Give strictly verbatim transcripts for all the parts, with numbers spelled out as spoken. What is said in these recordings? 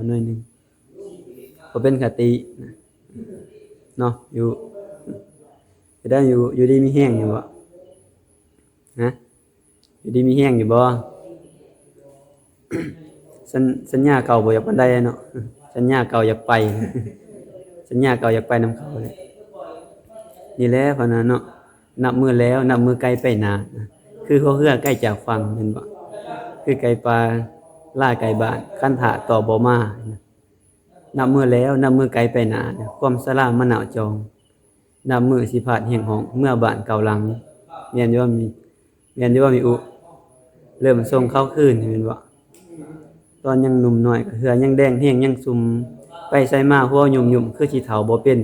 หน่อยหนึ่ง บ่เป็นคตินะ เนาะ อยู่ จะได้อยู่ อยู่ดีมีแฮงอยู่บ่ ฮะ อยู่ดีมีแฮงอยู่บ่ สัญ สัญญาเก่าบ่อยากปานใดเนาะ สัญญาเก่าอยากไป สัญญาเก่าอยากไปนำเขาเลย นี่แหละพะนะเนาะ นับมื้อแล้ว นับมื้อไกลไปหน้านะ คือหัวเฮือใกล้จากฝั่งแม่นบ่ คือไก่ป่าล่าไก่บ้าน คันถ้าตอบบ่มานะ นับมื้อแล้ว นับมื้อไกลไปหน้านะ ความชรามาหนาวจอง นับมื้อสิพาดแฮงฮ้อง เมือบ้านเก่าหลัง แม่นอยู่บ่มี แม่นอยู่บ่มีอุ เริ่มส่งเขาคืนแม่นบ่ ตอนยังหนุ่มน้อยก็เฮือยังแดงแฮงยังซุ่ม ไปไสมาหัวยุ่มๆ คือสิเฒ่าบ่เป็น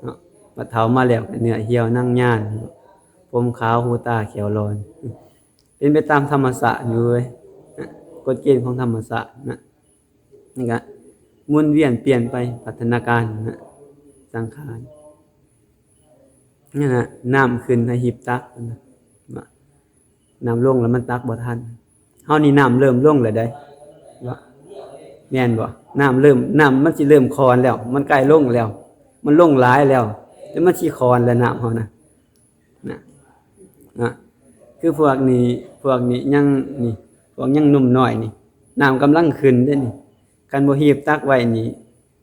เนาะ บัดเฒ่ามาแล้วก็เนื้อเหี่ยวหนังยาน ผมขาวหูตาแข้วหลอน เป็นไปตามธรรมชาติอยู่เว้ย กฎเกณฑ์ของธรรมชาตินะ นี่ก็หมุนเวียนเปลี่ยนไป พัฒนาการนะ สังขาร นั่นน่ะ น้ำขึ้นให้หีบตักนะ น้ำลงแล้วมันตักบ่ทัน เฮานี่น้ำเริ่มลงแล้วเด้ ว่า แม่นบ่ น้ำเริ่ม น้ำมันสิเริ่มคอนแล้ว มันใกล้ลงแล้ว มันลงหลายแล้ว แล้วมันสิคอนแล้วน้ำเฮานะ นะ นะ คือพวกนี้ พวกนี้ยัง นี่ พวกยังหนุ่มน้อยนี่ น้ำกำลังขึ้นเด้นี่ คันบ่หีบตักไว้นี่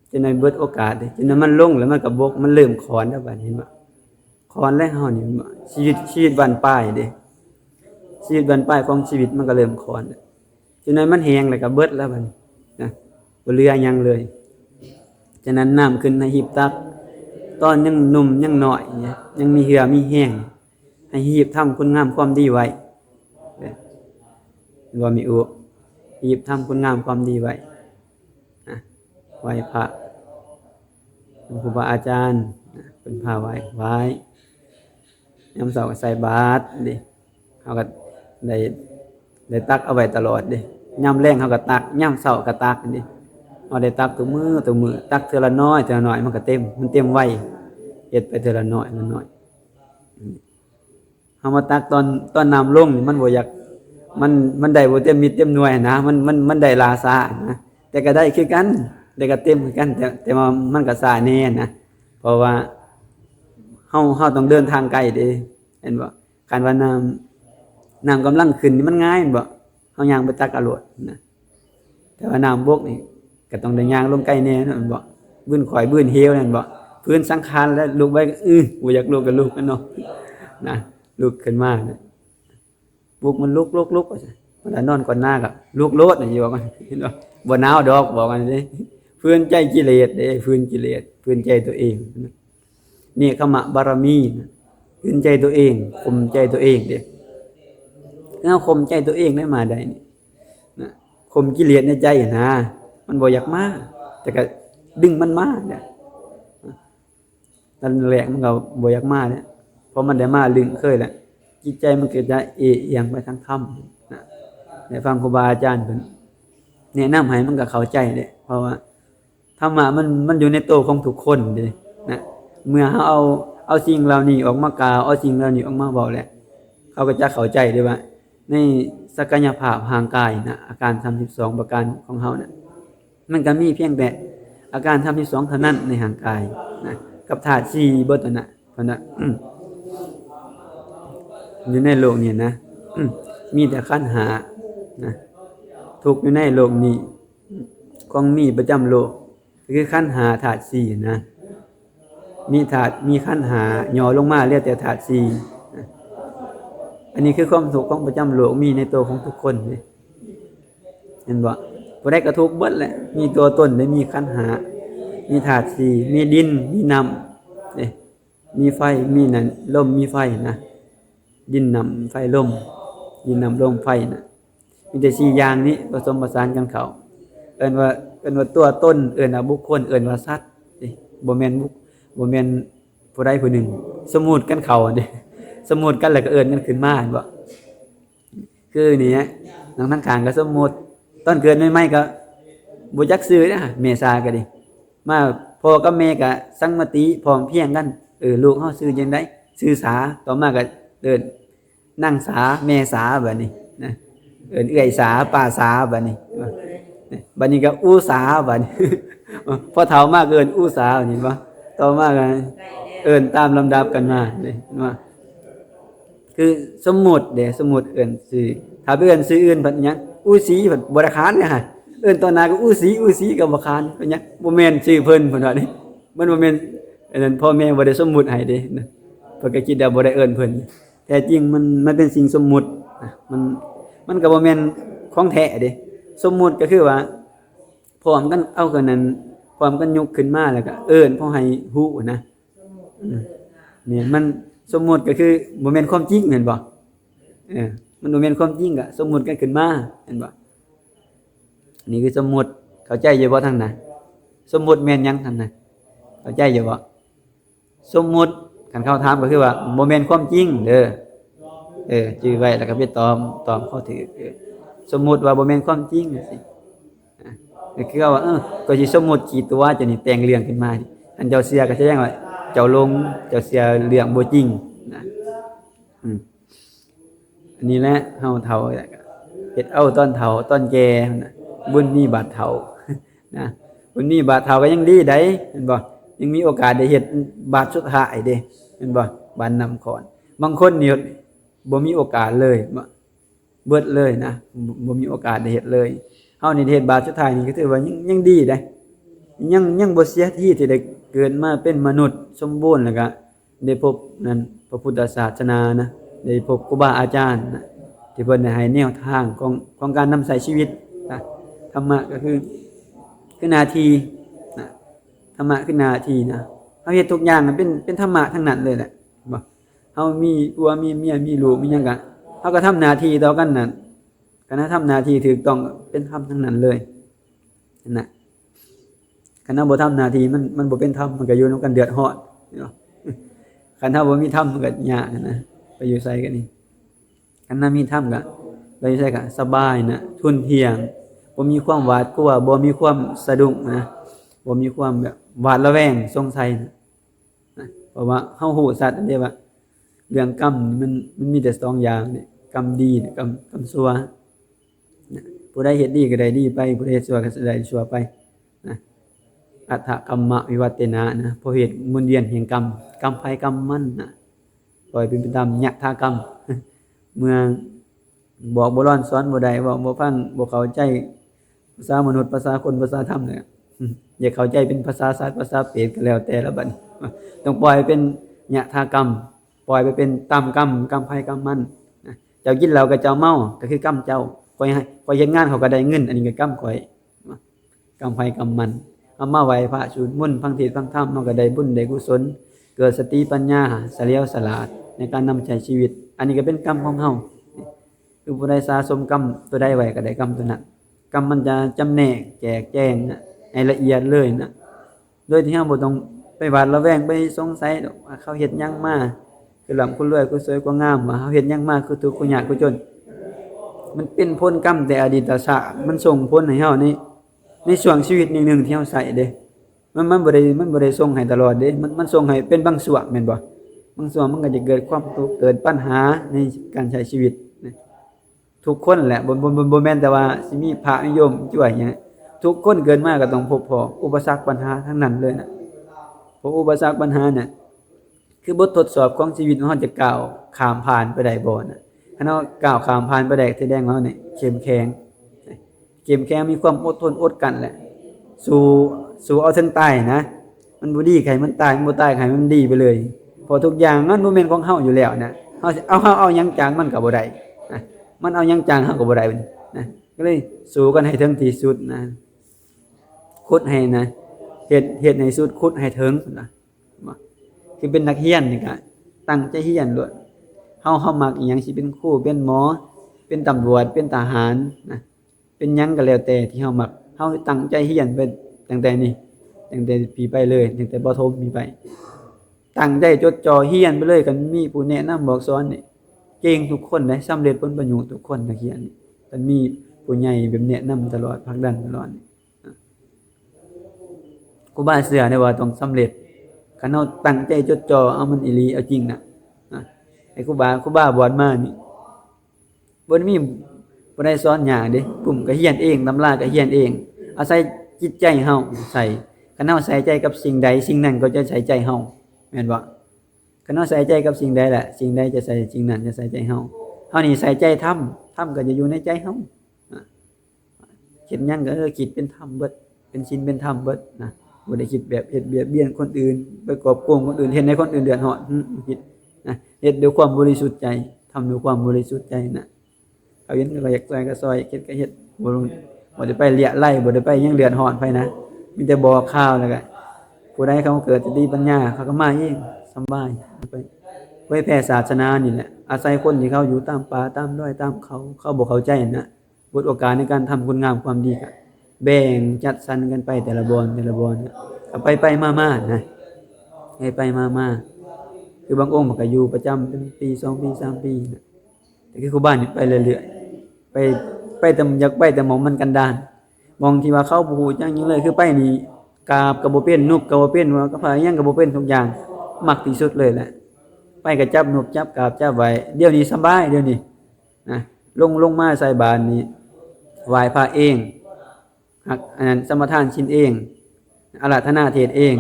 จักหน่อยเบิดโอกาสเด้ จักหน่อยมันลงแล้วมันก็บก มันเริ่มคอนแล้วบัดนี้ เห็นบ่ คอนแล้วเฮานี่ ชีวิต ชีวิตบั้นปลายเด้ ชีวิตบั้นปลายของชีวิตมันก็เริ่มคอนแล้ว จักหน่อยมันแห้งแล้วก็เบิดแล้วบัดนี้นะ บ่เหลือหยังเลย ฉะนั้นน้ำขึ้นให้หีบตัก ตอนยังหนุ่มยังน้อยเนี่ย ยังมีเหื่อมีแฮง ให้หีบทำคุณงามความดีไว้ เห็นบ่มีอุ หีบทำคุณงามความดีไว้ นะ ไหว้พระ ครูบาอาจารย์นะ เพิ่นพาไหว้ ไหว้ ยามเช้าก็ใส่บาตรเด้ เฮาก็ได้ ได้ตักเอาไว้ตลอดเด้ ยามแลงเฮาก็ตัก ยามเช้าก็ตักเด้ เฮาได้ตักทุกมื้อ ทุกมื้อ ตักเทื่อละน้อย เทื่อละน้อย มันก็เต็ม มันเต็มไว เฮ็ดไปเทื่อละน้อย ละน้อย เฮามาตักตอน ตอนน้ำลงนี่มันบ่อยาก มัน มันได้บ่เต็มเม็ดเต็มหน่วยนะ มัน มัน มันได้ล่าช้านะ แต่ก็ได้คือกัน ได้ก็เต็มคือกัน แต่ แต่ว่ามันก็ช้าแน่นะ เพราะว่าเฮา เฮาต้องเดินทางไกลเด้ เห็นบ่ คันว่าน้ำ น้ำกำลังขึ้นนี่มันง่าย เห็นบ่ เฮาย่างไปตักเอาโลดนะ แต่ว่าน้ำบกนี่ก็ต้องได้ย่างลงไกลแน่เนาะ แม่นบ่ บืนข่อยบืนเหวนั่นบ่ ฝืนสังขารแล้วลุกไป อื้อ บ่อยากลุกก็ลุกนั่นเนาะ นะ ลุกขึ้นมานะ ปลุกมันลุก ลุก ลุก ว่าซั่น เวลานอนก่อนหน้าก็ลุกโลดนี่ อยู่ว่ากัน เห็นบ่ บ่หนาวดอก บอกกันเด้ ฝืนใจกิเลสเด้ ฝืนกิเลส ฝืนใจตัวเอง เนกขมะบารมีนะ ฝืนใจตัวเอง ข่มใจตัวเองเด้ แล้วข่มใจตัวเองได้มาได้นี่นะ ข่มกิเลสในใจนะ มันบ่อยากมา แต่ก็ดึงมันมาเนี่ย ตอนแรกมันก็บ่อยากมาเนี่ย เพราะมันได้มาลึงเคยแล้ว จิตใจมันก็จะเอเอียงไปทางธรรมนะ ได้ฟังครูบาอาจารย์เพิ่นแนะนำให้มันก็เข้าใจเด้ เพราะว่าธรรมะมัน มันอยู่ในตัวของทุกคนเด้นะ เมื่อเฮาเอา เอาสิ่งเหล่านี้ออกมากล่าว เอาสิ่งเหล่านี้ออกมาเว้าแล้ว เขาก็จะเข้าใจได้ว่า ในศักยภาพร่างกายนะ อาการสามสิบสองประการของเฮานะ มันก็มีเพียงแต่อาการสามสิบสองเท่านั้นในร่างกายนะ กับธาตุสี่เบิดนั่นน่ะ เพิ่นน่ะ อืม อยู่ในโลกนี้นะ อืม มีแต่ขันธ์ห้านะ ทุกข์อยู่ในโลกนี้ ของมีประจำโลก คือขันธ์ห้าธาตุสี่นะ มีธาตุ มีขันธ์ห้าย่อลงมาเหลือแต่ธาตุสี่นะ อันนี้คือความทุกข์ของประจำโลก มีในตัวของทุกคนเด้ เห็นบ่ ผู้ใดก็ทุกข์เบิดแหละ มีตัวตนเด้ มีขันธ์ห้า มีธาตุสี่ มีดิน มีน้ำเด้ มีไฟ มีนั่น ลม มีไฟนะ ดิน น้ำ ไฟ ลม ดิน น้ำ ลม ไฟนะ มีแต่สี่อย่างนี้ผสมประสานกันเข้า เอิ้นว่า เอิ้นว่าตัวตน เอิ้นว่าบุคคล เอิ้นว่าสัตว์เด้ บ่แม่นบุค บ่แม่นผู้ใดผู้หนึ่ง สมมุติกันเข้าเด้ สมมุติกันแล้วก็เอิ้นกันขึ้นมา เห็นบ่ คือนี่ฮะ หนังทั้งข้างก็สมมุติ ตอนเกิดใหม่ๆก็บ่จักชื่อนะ เมษาก็ดี มาพ่อกับแม่ก็สังมติพร้อมเพรียงกัน เออ ลูกเฮาชื่อจั่งใด ชื่อสา ต่อมาก็เอิ้นนางสา แม่สา บัดนี้นะ เอิ้นเอื้อยสา ป้าสา บัดนี้ เอ บัดนี้ก็อุสา บัดนี้ พอเฒ่ามาก็เอิ้นอุสา เห็นบ่ ต่อมาก็เอิ้นตามลำดับกันมา เห็นบ่ คือสมมุติเด้ สมมุติเอิ้นชื่อ ถ้าไปเอิ้นชื่ออื่นเพิ่นหยัง อุสี เพิ่นบ่ได้ขานเด้ เอิ้นต่อหน้าก็อุสี อุสี ก็บ่ขาน เป็นหยัง บ่แม่นชื่อเพิ่น เพิ่นว่านี่ มันบ่แม่น อันนั้นพ่อแม่บ่ได้สมมุติให้เด้ เพิ่นก็คิดว่าบ่ได้เอิ้นเพิ่น แท้จริงมัน มันเป็นสิ่งสมมุตินะ มัน มันก็บ่แม่นของแท้เด้ สมมุติก็คือว่า พร้อมกันเอากันนั้น พร้อมกันยกขึ้นมาแล้วก็เอิ้นพอให้ฮู้นะ อืม เนี่ย มันสมมุติก็คือบ่แม่นความจริงแม่นบ่ เออ มันบ่แม่นความจริงก็สมมุติกันขึ้นมาแม่นบ่ นี่คือสมมุติ เข้าใจอยู่บ่ทางนั้น สมมุติแม่นหยังทางนั้น เข้าใจอยู่บ่ สมมุติ คันเขาถามก็คือว่าบ่แม่นความจริงเด้อ เออ จื่อไว้แล้วก็ไปตอบ ตอบเขาถืก เออ สมมุติว่าบ่แม่นความจริงจังซี้ อ่ะ ก็คือว่า เออ ก็สิสมมุติขี้ตั๋วเจ้านี่แต่งเรื่องขึ้นมานี่ คันเจ้าเชื่อก็แสดงว่าเจ้าหลง เจ้าเชื่อเรื่องบ่จริงนะ อืม อันนี้แหละ เฮาเฒ่าแล้วก็เฮ็ดเอาตอนเฒ่า ตอนแก่นะ บุญมีบาดเฒ่า นะ บุญมีบาดเฒ่าก็ยังดีได๋ เห็นบ่ ยังมีโอกาสได้เฮ็ดบาดสุดท้ายเด้ เห็นบ่ บาดน้ำข้อน บางคนนี่บ่มีโอกาสเลย เบิดเลยนะ บ่ บ่มีโอกาสได้เฮ็ดเลย เฮานี่ได้เฮ็ดบาดสุดท้ายนี่ก็ถือว่ายัง ยังดีได๋ ยัง ยังบ่เสียทีที่ได้เกิดมาเป็นมนุษย์สมบูรณ์ แล้วก็ได้พบนั่น พระพุทธศาสนานะ ได้พบครูบาอาจารย์นะ ที่เพิ่นได้ให้แนวทางของ ของการนำใช้ชีวิตนะ ธรรมะก็คือ คือหน้าที่นะ ธรรมะคือหน้าที่นะ เฮาเฮ็ดทุกอย่างมันเป็น เป็นธรรมะทั้งนั้นเลยแหละ บ่ เฮามีผัวมีเมีย มีลูก มีหยังก็ เฮาก็ทำหน้าที่ต่อกันนั่น คันเฮาทำหน้าที่ถูกต้อง เป็นธรรมทั้งนั้นเลย นั่นน่ะ คันเฮาบ่ทำหน้าที่ มัน มันบ่เป็นธรรม มันก็อยู่นำกันเดือดร้อนเนาะ คันเฮาบ่มีธรรม มันก็ยากนะ ไปอยู่ไสกันนี่ คันเฮามีธรรมก็ ไปอยู่ไสก็สบายนะ ทุนเที่ยง บ่มีความหวาดกลัว บ่มีความสะดุ้งนะ บ่มีความแบบหวาดระแวง สงสัยนะ นะ เพราะว่าเฮาฮู้ชัดเด้ว่า เรื่องกรรมนี่มัน มันมีแต่สองอย่างนี่ กรรมดีนะ กรรม กรรมชั่วนะ ผู้ใดเฮ็ดดีก็ได้ดีไป ผู้ใดเฮ็ดชั่วก็ได้ชั่วไปนะ อัฏฐกัมมะวิวัตเตนะนะ เพราะเหตุหมุนเวียนแห่งกรรม กรรมไผกรรมมันนะ ปล่อยเป็นไปตามยถากรรม เมื่อบอกบ่รอนสอนบ่ได้ เว้าบ่ฟัง บ่เข้าใจ ภาษามนุษย์ ภาษาคน ภาษาธรรมเนี่ย อย่าเข้าใจเป็นภาษาสัตว์ ภาษาเปรตก็แล้วแต่ละบัดนี้ ต้องปล่อยเป็นยถากรรม ปล่อยไปเป็นตามกรรม กรรมไผกรรมมันนะ เจ้ากินเหล้าก็เจ้าเมา ก็คือกรรมเจ้า ข้อยให้ ข้อยเฮ็ดงาน ข้อยก็ได้เงิน อันนี้ก็กรรมข้อย กรรมไผกรรมมัน เอามาไหว้พระสวดมนต์ ฟังเทศน์ฟังธรรม มันก็ได้บุญได้กุศล เกิดสติปัญญาเฉลียวฉลาดในการนำใช้ชีวิต อันนี้ก็เป็นกรรมของเฮา คือผู้ใดสะสมกรรมตัวใดไว้ก็ได้กรรมตัวนั้น กรรมมันจะจำแนกแจกแจงนะ ให้ละเอียดเลยนะ โดยที่เฮาบ่ต้องไปหวาดระแวง ไปสงสัยดอกว่าเขาเฮ็ดหยังมา คือร่ำคือรวย คือสวย คืองาม ว่าเฮาเฮ็ดหยังมา คือทุกข์ คือยาก คือจน มันเป็นผลกรรมแต่อดีตชาติ มันส่งผลให้เฮาใน ในช่วงชีวิตหนึ่งๆที่เฮาใช้เด้ มัน มันบ่ได้ มันบ่ได้ส่งให้ตลอดเด้ มัน มันส่งให้เป็นบางช่วงแม่นบ่ บางช่วงมันก็จะเกิดความทุกข์ เกิดปัญหาในการใช้ชีวิตนะ ทุกคนแหละ บ่ บ่ บ่ บ่แม่นแต่ว่าสิมีพระมีโยมช่วยหยัง ทุกคนเกิดมาก็ต้องพบพ้ออุปสรรคปัญหาทั้งนั้นเลยนะ เพราะอุปสรรคปัญหาเนี่ย คือบททดสอบของชีวิตของเฮาจะก้าวข้ามผ่านไปได้บ่นะ คันเฮาก้าวข้ามผ่านไปได้ แสดงว่าเฮาเนี่ยเข้มแข็ง เข้มแข็ง มีความอดทนอดกลั้นแหละ สู้ สู้เอาถึงตายนะ มันบ่ดีก็ให้มันตาย มันบ่ตายก็ให้มันดีไปเลย เพราะทุกอย่างมันบ่แม่นของเฮาอยู่แล้วนะ เฮาสิเอา เฮาเอาหยังจากมันก็บ่ได้นะ มันเอาหยังจากเฮาก็บ่ได้นะ ก็เลยสู้กันให้ถึงที่สุดนะ ขุดให้นะ เฮ็ด เฮ็ดให้สุด ขุดให้ถึงนะ คือเป็นนักเรียนนี่ก็ตั้งใจเรียนโลด เฮา เฮามักอิหยัง สิเป็นครู เป็นหมอ เป็นตำรวจ เป็นทหารนะ เป็นหยังก็แล้วแต่ที่เฮามัก เฮาตั้งใจเรียนไปตั้งแต่นี้ ตั้งแต่ปีไปเลย ตั้งแต่ประถมนี้ไป ตั้งใจจดจ่อเรียนไปเลย คันมีผู้แนะนำบอกสอนนี่ เก่งทุกคนเด้ สำเร็จผลประโยชน์ทุกคน นักเรียนนี่ คันมีผู้ใหญ่แบบแนะนำตลอด ผลักดันตลอดนี่ ครูบาเชื่อได้ว่าต้องสำเร็จ คันเฮาตั้งใจจดจ่อเอามันอีหลี เอาจริงน่ะ นะ ไอ้ครูบา ครูบาบวชมานี่ บ่ได้มีผู้ใดสอนยากเด้ กลุ่มก็เรียนเอง ตำราก็เรียนเอง อาศัยจิตใจเฮาใส่ คันเฮาใส่ใจกับสิ่งใด สิ่งนั้นก็จะใส่ใจเฮา แม่นบ่ คันเฮาใส่ใจกับสิ่งใดแหละ สิ่งใดจะใส่ สิ่งนั้นจะใส่ใจเฮา เฮานี่ใส่ใจธรรม ธรรมก็จะอยู่ในใจเฮา อ่ะ คิดหยังก็ เออ คิดเป็นธรรมเบิด เป็นศีลเป็นธรรมเบิดนะ บ่ได้คิดแบบเฮ็ดเบียดเบียนคนอื่น ไปกอบโกงคนอื่น เฮ็ดให้คนอื่นเดือดร้อน อืม บ่คิดนะ เฮ็ดด้วยความบริสุทธิ์ใจ ทำด้วยความบริสุทธิ์ใจนะ เขาเห็นก็อยากซอยก็ซอย เฮ็ดก็เฮ็ด บ่ลง บ่ได้ไปเลียไล่ บ่ได้ไปหยังเดือดร้อนไผนะ มีแต่บอกข่าวแล้วก็ ผู้ใดเขาเกิดสติปัญญา เขาก็มาเอง สำบาย ไปเผยแผ่ศาสนานี่แหละ อาศัยคนที่เขาอยู่ตามป่าตามดอยตามเขา เขาบ่เข้าใจนะ เปิดโอกาสในการทำคุณงามความดีก็แบ่งจัดสรรกันไปแต่ละบ่อน แต่ละบ่อน ก็ไปไปมามานะ ไปไปมามา คือบางองค์มันก็อยู่ประจำเป็นปีสองปีสามปีนะ แต่คือครูบานี่ไปเรื่อยๆ ไป ไปแต่ อยากไปแต่หม่องมันกันดาร หม่องที่ว่าเขาบ่ฮู้จักหยังเลย คือไปนี่กราบก็บ่เป็น นบก็บ่เป็น ว่าก็พาหยังก็บ่เป็นทุกอย่าง มักที่สุดเลยแหละ ไปก็จับนบจับกราบจับไหว้ เดี๋ยวนี้สบาย เดี๋ยวนี้นะ ลง ลงมาใส่บาตรนี่ ไหว้พระเอง หัก อันนั้นสมาทานศีลเอง อาราธนาเทศน์เอง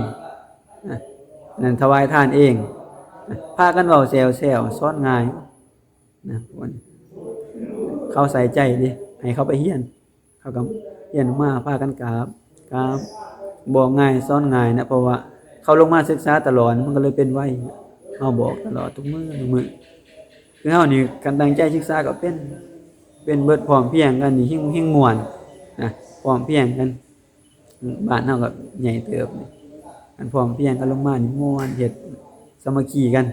นะ นั่นถวายทานเองนะ พากันเว้าแซวๆ สอนง่ายนะ เขาใส่ใจเด้ ให้เขาไปเฮียน เขาก็เฮียนออกมาพากันกราบ กราบ บอกง่ายสอนง่ายนะ เพราะว่าเขาลงมาศึกษาตลอด มันก็เลยเป็นไว เฮาบอกตลอดทุกมื้อทุกมื้อ คือเฮานี่คันตั้งใจศึกษาก็เป็น เป็นเบิด พร้อมเพรียงกันนี่แฮ่ง แฮ่งม่วนนะ พร้อมเพรียงกัน บ้านเฮาก็ใหญ่เติบนี่ คันพร้อมเพรียงกันลงมานี่ม่วน เฮ็ดสามัคคีกัน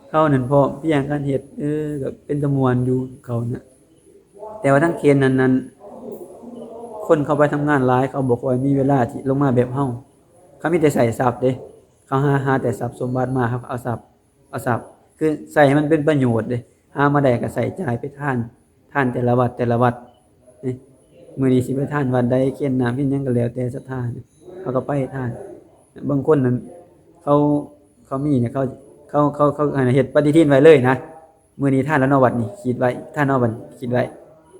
เขานั่นพร้อมเพรียงกันเฮ็ด เออ ก็เป็นตาม่วนอยู่เขาน่ะ แต่ว่าทางเขตนั้นนั้น คนเขาไปทำงานหลาย เขาบ่ค่อยมีเวลาที่ลงมาแบบเฮา เขามีแต่ใส่ทรัพย์เด้ เขาหา หาแต่ทรัพย์สมบัติมา เขาก็เอาทรัพย์ เอาทรัพย์ คือใส่ให้มันเป็นประโยชน์เด้ หามาได้ก็ใส่จ่ายไปทาน ทานแต่ละวัดแต่ละวัด นี่ มื้อนี้สิไปทานวัดใด เคนน้ำเคนหยังก็แล้วแต่ศรัทธา เขาก็ไปทาน บางคนนั้น เขา เขามีเนี่ย เขา เขา เขา เขา อันนั้น เฮ็ดปฏิทินไว้เลยนะ มื้อนี้ทานแล้วเนาะวัดนี่ คิดไว้ ทานเนาะวัดนี้ คิดไว้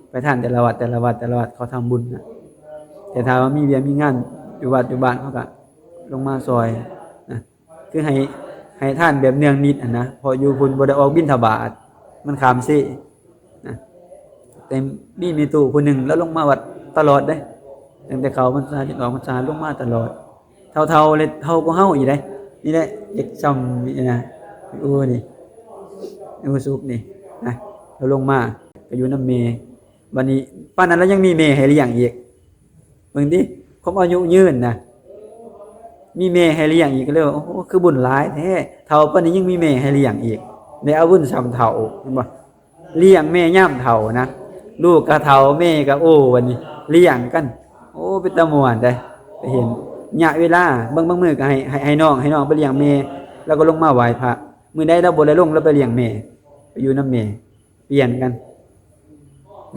ไปทานแต่ละวัด แต่ละวัด แต่ละวัด เขาทำบุญนะ แต่ถ้าว่ามีเวียกมีงานอยู่วัดอยู่บ้าน เขาก็ลงมาซอยนะ คือให้ ให้ทานแบบเนืองนิดหั้นนะ เพราะอยู่พุ้นบ่ได้ออกบิณฑบาต มันข้ามเซนะ แต่มีแม่ตู้ผู้หนึ่ง ลาวลงมาวัดตลอดเด้ ตั้งแต่เข้าพรรษาจนออกพรรษา ลงมาตลอด เฒ่าๆ เลย เฒ่ากว่าเฮาอีกเด้ นี่แหละ เด็กซ่อมนี่นะ โอ้ นี่ โอ้ สุกนี่นะ ลาวลงมา ก็อยู่นำแม่ บัดนี้ ปานนั้นลาวยังมีแม่ให้เลี้ยงอีก เบิ่งติ ความอายุยืนนะ มีแม่ให้เลี้ยงอีก ก็เลยว่า โอ้ คือบุญหลายแท้ เฒ่าปานนี้ยังมีแม่ให้เลี้ยงอีก ได้เอาบุญส่ำเฒ่า เห็นบ่ เลี้ยงแม่ยามเฒ่านะ ลูกก็เฒ่า แม่ก็โอ้ บัดนี้ เลี้ยงกัน โอ้ เป็นตาม่วนเด้ ไปเห็น ระยะเวลา บาง บางมื้อก็ให้ ให้ ให้น้อง ให้น้องไปเลี้ยงแม่ แล้วก็ลงมาไหว้พระ มื้อใดลาวบ่ได้ลง ลาวไปเลี้ยงแม่ ไปอยู่นำแม่ เปลี่ยนกัน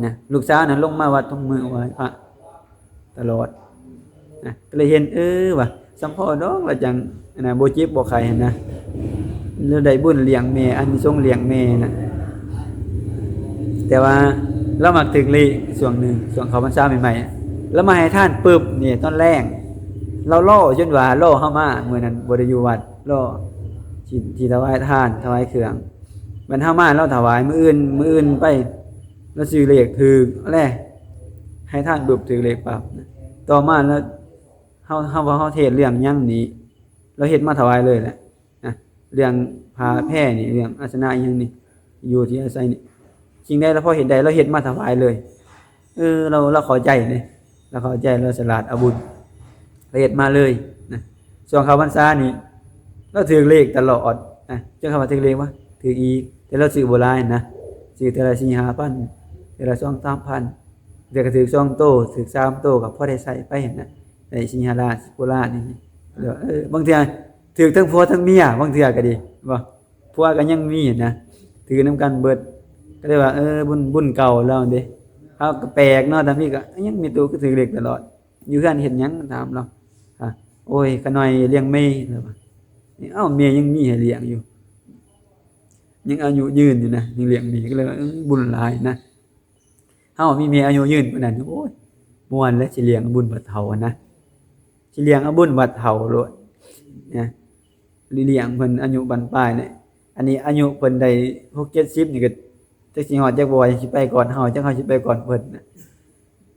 นะ ลูกสาวนั้นลงมาวัดทุกมื้อไหว้พระตลอดนะ ก็เลยเห็น เออ ว่าสำพอดอก ลาวจัง อันนะ บ่เจ็บบ่ไข้หั้นนะ ลาวได้บุญเลี้ยงแม่ อานิสงส์เลี้ยงแม่นะ แต่ว่าลาวมักถืกเลขช่วงหนึ่ง ช่วงเข้าพรรษาใหม่ๆ ลาวมาให้ทานปึ๊บ นี่ ตอนแลง ลาวรอจนว่ารอเฮามา มื้อนั้นบ่ได้อยู่วัด รอ สิ สิถวายทาน ถวายเครื่อง บัดเฮามาลาวถวาย มื้ออื่น มื้ออื่นไป ลาวซื้อเลขถืกแหละ ให้ทานปึ๊บถืกเลขปั๊บนะ ต่อมาลาว เฮา เฮาว่าเฮาเทศน์เรื่องหยังนี่ ลาวเฮ็ดมาถวายเลยแหละนะ เรื่องผ้าแพรนี่ เรื่องอาสนะอิหยังนี่ อยู่ที่อาศัยนี่ สิ่งใดลาวพอเฮ็ดได้ ลาวเฮ็ดมาถวายเลย เออ ลาว ลาวเข้าใจเด้ ลาวเข้าใจ ลาวฉลาดเอาบุญ ลาวเฮ็ดมาเลยนะ ช่วงเข้าพรรษานี่ ลาวถืกเลขตลอดนะ จักคำว่าถืกเลขวะ ถืกอีก แต่ลาวซื้อบ่หลายนะ ซื้อเทื่อละสี่ห้าพัน เทื่อละสองสามพัน เทื่อก็ถืกสองโต ถืกสามโต ก็พอได้ใช้ไปหั้นนะ ได้สี่ห้าล้าน สิบกว่าล้านนี่ แล้ว เออ บางเทื่อถืกทั้งผัวทั้งเมีย บางเทื่อก็ดี บ่ ผัวก็ยังมีนะ ถือนำกันเบิด ก็เลยว่า เออ บุญ บุญเก่าลาวเด้ เฮาก็แปลกเนาะ แต่มีก็ยังมีตู้ก็ถืกเลขตลอด อยู่เฮือนเฮ็ดหยัง ถามลาว อ่ะ โอ้ย ข้าน้อยเลี้ยงแม่ ลาวว่า เอ้า แม่ยังมีให้เลี้ยงอยู่ ยังอายุยืนอยู่นะ ยังเลี้ยงแม่ ก็เลยว่า เออ บุญหลายนะ เฮามีแม่อายุยืนปานนั้น โอ้ย ม่วนและสิเลี้ยงบุญบัดเฒ่าหั้นนะ สิเลี้ยงเอาบุญบัดเฒ่าโลดนะ เลี้ยงเพิ่นอายุบั้นปลายเนี่ย อันนี้อายุเพิ่นได้หกเจ็ดสิบนี่ก็จักสิฮอดจักบ่ จักสิไปก่อนเฮา จักเฮาสิไปก่อนเพิ่นนะ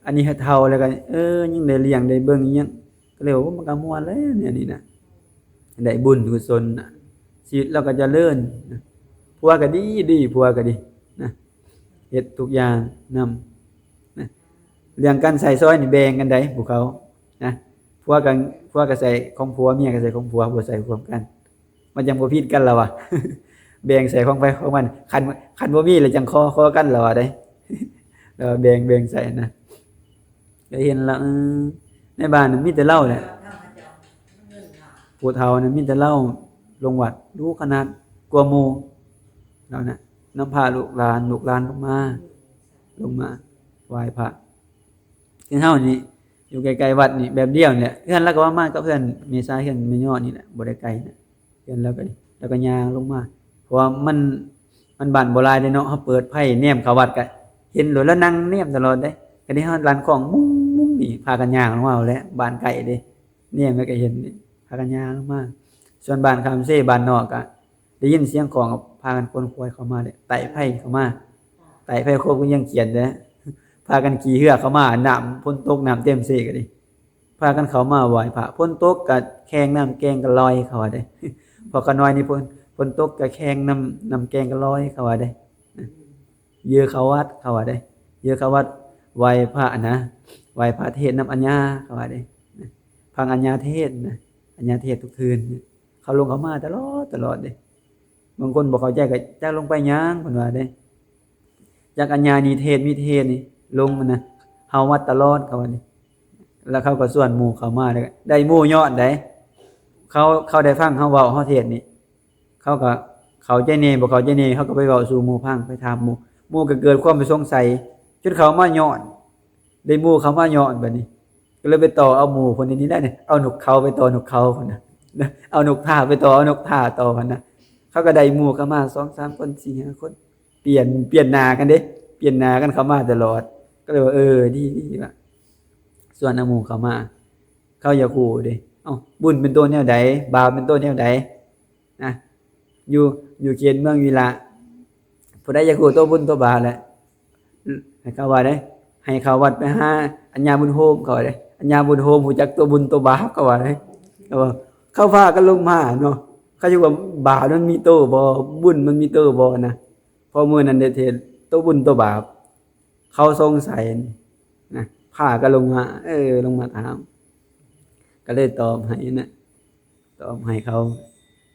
อันนี้เฒ่าแล้วก็ เออ ยังได้เลี้ยงได้เบิ่งอีหยัง ก็เลยว่า โอ้ มันก็ม่วนแล้วเนี่ยนี่นะ ได้บุญกุศลนะ ชีวิตเราก็เจริญนะ ผัวก็ดีดี ผัวก็ดีนะ เฮ็ดทุกอย่างนำนะ เรื่องการใช้สอยนี่แบ่งกันได้ผู้เขานะ ผัวก็ ผัวก็ใช้ของผัว เมียก็ใช้ของผัว บ่ใช้ร่วมกัน มันจั่งบ่ผิดกันล่ะวะ แบ่งใช้ของไผของมัน คัน คันบ่มีแล้วจั่งขอ ขอกันล่ะวะเด้ แล้วแบ่ง แบ่งใช้นะ ก็เห็นละ เออ ในบ้านน่ะมีแต่ลาวแหละ ผู้เฒ่านั้นมีแต่ลาวลงวัดดูขนาดกว่าหมู่ ลาวนะ นำพาลูกหลาน ลูกหลานลงมา ลงมาไหว้พระ คือเฮานี่อยู่ใกล้ๆวัดนี่แป๊บเดียวนี่แหละ เฮือนลาวก็ประมาณกับเฮือนแม่สาย เฮือนแม่ยอดนี่แหละ บ่ได้ไกลนะ เฮือนลาวก็ดี ลาวก็ย่างลงมา เพราะว่ามัน มันบ้านบ่หลายเด้เนาะ เฮาเปิดไฟแนมเข้าวัดก็เห็นโลด ลาวนั่งแนมตลอดเด้ ก็ได้เฮาลั่นของมุ้งๆนี่ พากันย่างลงมาเอาแหละ บ้านใกล้เด้ แนมแล้วก็เห็นนี่ พากันย่างลงมา ส่วนบ้านคำเซ บ้านนอกก็ได้ยินเสียงของ พากันขนขวายเข้ามาเลย ไต่ไฟเข้ามา ไต่ไฟโคกยังเขียนเด้ พากันขี่เฮือเข้ามา น้ำฝนตก น้ำเต็มเซก็ดี พากันเข้ามาไหว้พระ ฝนตกก็แข่งน้ำแกงก็ลอย เขาว่าเด้ พอขะน้อยนี่ฝน ฝนตกก็แข่งน้ำ น้ำแกงก็ลอย เขาว่าเด้ เยอะเข้าวัด เขาว่าเด้ เยอะเข้าวัด ไหว้พระนะ ไหว้พระเทศน์นำอาญา เขาว่าเด้ ฟังอาญาเทศน์นะ อาญาเทศน์ทุกคืน เขาลงเข้ามาตลอด ตลอดเด้ บางคนบ่เข้าใจก็จักลงไปหยัง เพิ่นว่าเด้ จักอาญานิเทศน์ มิเทศน์นี่ ลงนะ เฮาวัดตลอด เขาว่านี่ แล้วเขาก็ชวนหมู่เข้ามา แล้วก็ได้หมู่ย้อนได๋ เขา เขาได้ฟังเฮาเว้า เฮาเทศน์นี่ เขาก็เข้าใจแหน่ บ่เข้าใจแหน่ เขาก็ไปเว้าสู่หมู่ฟัง ไปถามหมู่ หมู่ก็เกิดความสงสัย จนเข้ามาย้อน ได้หมู่เข้ามาย้อนบัดนี้ ก็เลยไปต่อเอาหมู่เพิ่นนี่แหละนี่ เอานกเขาไปต่อนกเขาเพิ่นน่ะ เอานกท่าไปต่อ เอานกท่าต่อหั้นนะ เขาก็ได้หมู่เข้ามาสองสามคน สี่ห้าคน เปลี่ยน เปลี่ยนหน้ากันเด้ เปลี่ยนหน้ากันเข้ามาตลอด ก็เลยว่า เออ ดี ดีว่ะ ชวนเอาหมู่เข้ามา เขาอยากฮู้เด้ เอ้า บุญเป็นตัวแนวใด บาปเป็นตัวแนวใด นะ อยู่ อยู่เขตเมืองวิระ ผู้ใดอยากฮู้ตัวบุญตัวบาปแหละ ให้เขาว่าเด้ ให้เขาวัดไปหาอาญาบุญโฮม เขาว่าเด้ อาญาบุญโฮมฮู้จักตัวบุญตัวบาป เขาว่าเด้ เขาว่า เขาพากันลงมาเนาะ เขาอยู่ว่าบาปมันมีตัวบ่ บุญมันมีตัวบ่นะ พอมื้อนั้นได้เทศน์ตัวบุญตัวบาป เขาสงสัยนะ พากันลงมา เออ ลงมาถาม ก็เลยตอบให้นะ ตอบให้เขา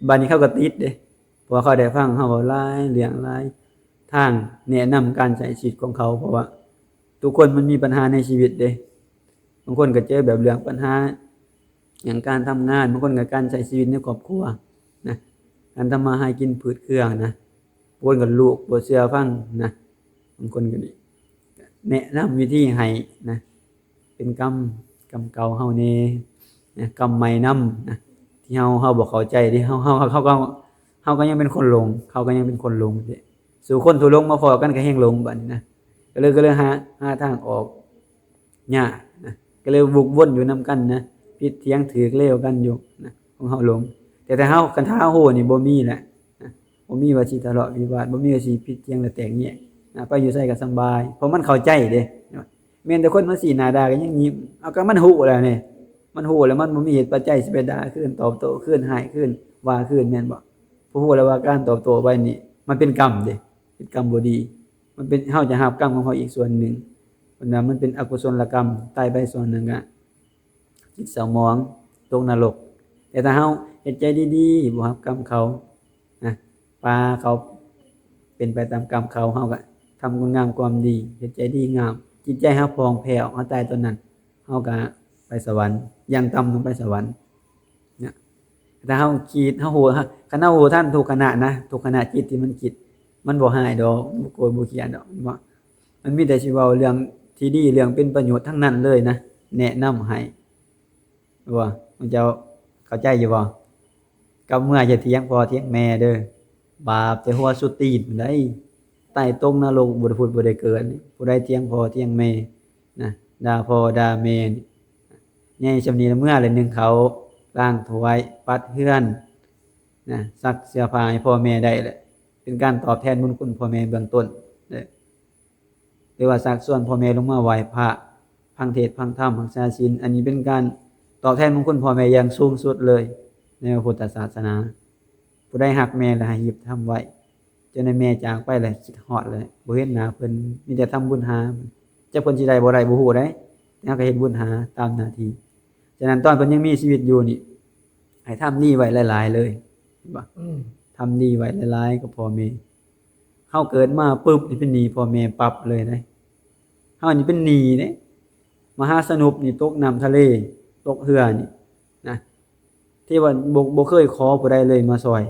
บัดนี้เขาก็ติดเด้ เพราะว่าเขาได้ฟังเฮาเว้าหลายเรื่องหลายทาง แนะนำการใช้ชีวิตของเขา เพราะว่าทุกคนมันมีปัญหาในชีวิตเด้ บางคนก็เจอแบบเรื่องปัญหาอย่างการทำงาน บางคนก็การใช้ชีวิตในครอบครัวนะ การทำมาหากินผืดเคืองนะ บางคนก็ลูกบ่เชื่อฟังนะ บางคนก็นี่ แนะนำวิธีให้นะ เป็นกรรม กรรมเก่าเฮาแหน่นะ กรรมใหม่นำนะ ที่เฮา เฮาบ่เข้าใจเด้ เฮา เฮา เฮาก็ เฮาก็ยังเป็นคนหลง เขาก็ยังเป็นคนหลงเด้ สู่คนทั่วโลกมาพ้อกันก็แฮงหลงบัดนี้นะ ก็เลย ก็เลยหา หาทางออกยากนะ ก็เลยบุกวนอยู่นำกันนะ ผิดเถียงถืกเลวกันอยู่นะ ของเฮาหลง แต่ถ้าเฮา คันถ้าเฮาฮู้นี่บ่มีแหละนะ บ่มีว่าสิทะเลาะวิวาท บ่มีว่าสิผิดเถียงและแตกแยกนะ ไปอยู่ไสก็สำบาย เพราะมันเข้าใจเด้ แม่นแต่คนมาซี้หน้าด่าก็ยังยิ้ม เอาก็มันฮู้แล้วนี่ มันฮู้แล้วมันบ่มีเหตุปัจจัยสิไปด่าคืน ตอบโต้คืน ฮ้ายคืน ว่าคืน แม่นบ่ ผู้ฮู้แล้วว่าการตอบโต้ไปนี่ มันเป็นกรรมเด้ เป็นกรรมบ่ดี มันเป็น เฮาจะรับกรรมของเฮาอีกส่วนหนึ่ง เพิ่นว่ามันเป็นอกุศลกรรม ตายไปส่วนหนึ่งอะ จิตเศร้าหมอง ตกนรก แต่ถ้าเฮาเฮ็ดใจดีๆ บ่รับกรรมเขานะ ปาเขาเป็นไปตามกรรมเขา เฮาก็ทำคุณงามความดี เฮ็ดใจดีงาม จิตใจเฮาผ่องแผ้ว เฮาตายตอนนั้น เฮาก็ไปสวรรค์ อย่างต่ำต้องไปสวรรค์นะ ถ้าเฮาคิด เฮาฮู้ คันเฮาฮู้ทันทุกขณะนะ ทุกขณะจิตที่มันคิด มันบ่ฮ้ายดอก บ่โกรธบ่เกลียดดอก แม่นบ่ มันมีแต่สิเว้าเรื่องที่ดี เรื่องเป็นประโยชน์ทั้งนั้นเลยนะ แนะนำให้ ว่า เจ้าเข้าใจอยู่บ่ กลับเมืออย่าเถียงพ่อเถียงแม่เด้อ บาปแต่หัวสุดตีนพุ้นใด ใต้ตกนรกบ่ได้ผุดบ่ได้เกิด ผู้ใดเถียงพ่อเถียงแม่นะ ด่าพ่อด่าแม่นี่ ใหญ่ส่ำนี้ละเมือละนึ่งข้าว ล้างถ้วย ปัดเฮือน นะ ซักเสื้อผ้าให้พ่อแม่ได้แหละ เป็นการตอบแทนบุญคุณพ่อแม่เบื้องต้นเด้อ หรือว่าชักชวนพ่อแม่ลงมาไหว้พระ ฟังเทศน์ฟังธรรม รักษาศีล อันนี้เป็นการตอบแทนบุญคุณพ่อแม่อย่างสูงสุดเลย ในพระพุทธศาสนา ผู้ใดฮักแม่ละให้ฮีบทำไว้ จนแม่จากไปละคิดฮอดเลย บ่เห็นหน้าเพิ่น มีแต่ทำบุญหา จักเพิ่นสิได้บ่ได้บ่ฮู้เด้ แต่เฮาก็เฮ็ดบุญหาตามหน้าที่ ฉะนั้นตอนเพิ่นยังมีชีวิตอยู่นี่ ให้ทำดีไว้หลายๆเลย เห็นบ่ อืม ทำดีไว้หลายๆกับพ่อแม่ เฮาเกิดมาปุ๊บนี่เป็นหนี้พ่อแม่ปั๊บเลยนะ เฮานี่เป็นหนี้เด้ มหาสนุกนี่ตกน้ำทะเล ตกเฮือนี่นะ ที่ว่าบ่ บ่เคยขอผู้ใดเลยมาซ่อย